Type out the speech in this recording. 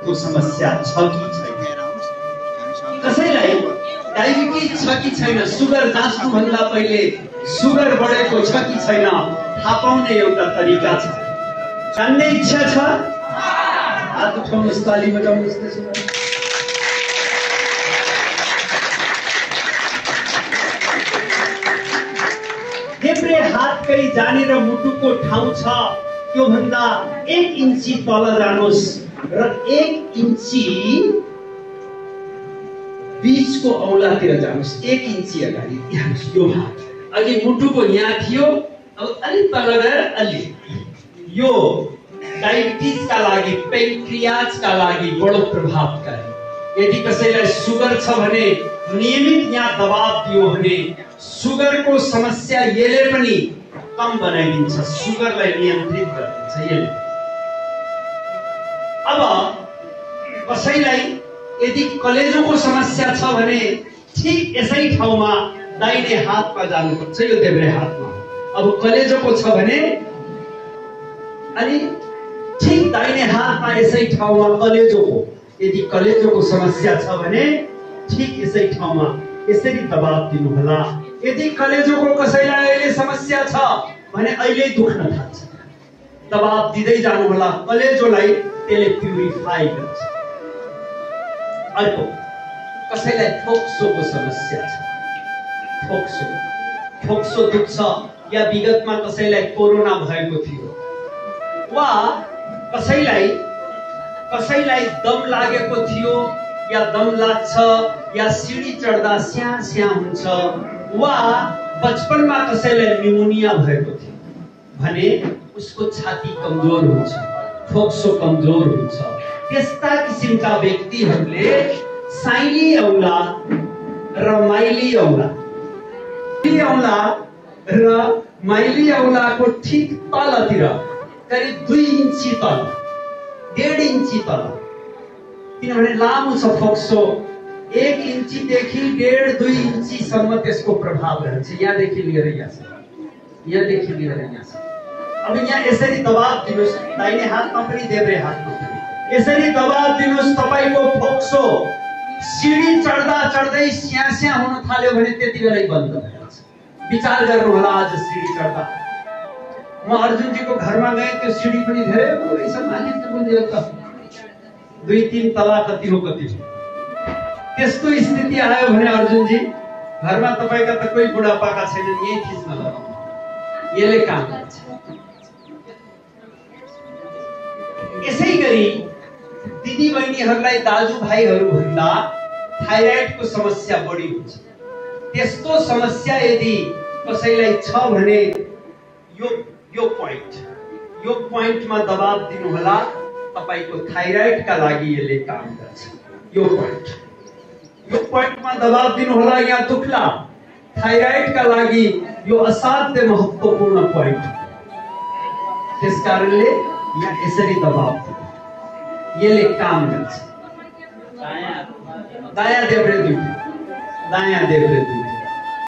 को समस्या छ कि छैन? कसैलाई डायबिटिज छ कि छैन? सुगर जाँच्नु भन्दा पहिले सुगर बढेको छ कि छैन थाहा पाउने एउटा तरिका छ। जान्ने इच्छा छ? हात उठाउनुहोस्, ताली बजाउनुहोस् त्यसो। देब्रे हातकै जानेर मुटुको ठाउँ छ त्यो भन्दा 1 इन्ची तल जानुहोस् र 1 इन्ची बीचको औलातिर जानुहोस्। 1 इन्ची अगाडि हेर्नुहोस्, यो हात अघि मुटुको यहाँ थियो, अब अलि तल गएर अलि। यो डायबिटिजका लागि, पेन्क्रियाजका लागि बडो प्रभावकारी। यदि कसैलाई सुगर छ भने नियमित यहाँ दबाव दियो भने सुगरको समस्या यसले पनि कम बनाइदिन्छ, सुगरलाई नियन्त्रित गरिदिन्छ यसले। अब कसैलाई यदि कलेजोको समस्या छ भने ठीक यसै ठाउँमा दाहिने हातमा जानुपर्छ, यो देब्रे हातमा। अब कलेजोको छ भने अनि ठीक दाहिने हातमा यसै ठाउँमा कलेजोको, यदि कलेजोको समस्या छ भने ठीक यसै ठाउँमा यसरी दबाव दिनु होला। यदि कलेजोको कसैलाई अहिले समस्या छ भने अहिले दुख्न थाल्छ, दबाव दिँदै जानु होला, कलेजोलाई त्यसले प्युरिफाई गर्छ। अर्को कसैलाई फोक्सोको समस्या छ, फोक्सो दुख्छ या विगतमा कसैलाई कोरोना भएको थियो, वा कसैलाई दम लागेको थियो या दम लाग्छ या सिडी चढ्दा स्या हुन्छ, वा बचपनमा कसैलाई न्युमोनिया भएको थियो भने उसको छाती कमजोर हुन्छ, फोक्सो कमजोर हुन्छ। त्यस्ता किसिमका व्यक्तिहरूले साइली औला र माइली औलाको ठीक तलतिर करिब 2 इन्ची तल, 1.5 इन्ची तल, किनभने लामो छ फोक्सो, 1 इन्चीदेखि 1.5-2 इन्चीसम्म त्यसको प्रभाव रहन्छ। यहाँदेखि लिएर यहाँसम्म। अब यहाँ यसरी दबाव दिनुहोस्, दाहिने हातमा पनि देब्रे हातमा पनि यसरी दबाव दिनुहोस्। तपाईको फोक्सो सिडी चढ्दै स्या हुन थाल्यो भने त्यति बेलै बन्द भइहाल्छ। विचार गर्नु होला, आज सिडी चढ्दा म अर्जुनजीको घरमा गएँ, त्यो सिडी पनि धेरै पुरै सम्हालिन्छ, बुझ्यो त 2-3 तला कति हो त्यस्तो स्थिति आयो भने अर्जुनजी घरमा तपाईका त कोही बुढापाका छैनन्, यही थिच्न लगाउनु, यसले काम गर्छ। यसै गरी दिदी बहिनीहरूलाई, दाजुभाइहरू भन्दा थाइराइडको समस्या बढी हुन्छ। त्यस्तो समस्या यदि कसैलाई छ भने यो पोइन्टमा दबाव दिनु होला। तपाईको थाइराइडका लागि यसले काम गर्छ। यो पोइन्टमा दबाव दिनु होला, यहाँ दुख्ला। थाइराइडका लागि यो असाध्य महत्त्वपूर्ण पोइन्ट, त्यसकारणले यहाँ यसरी दबाव यसले काम गर्छ। दायाँ देब्रे दुई,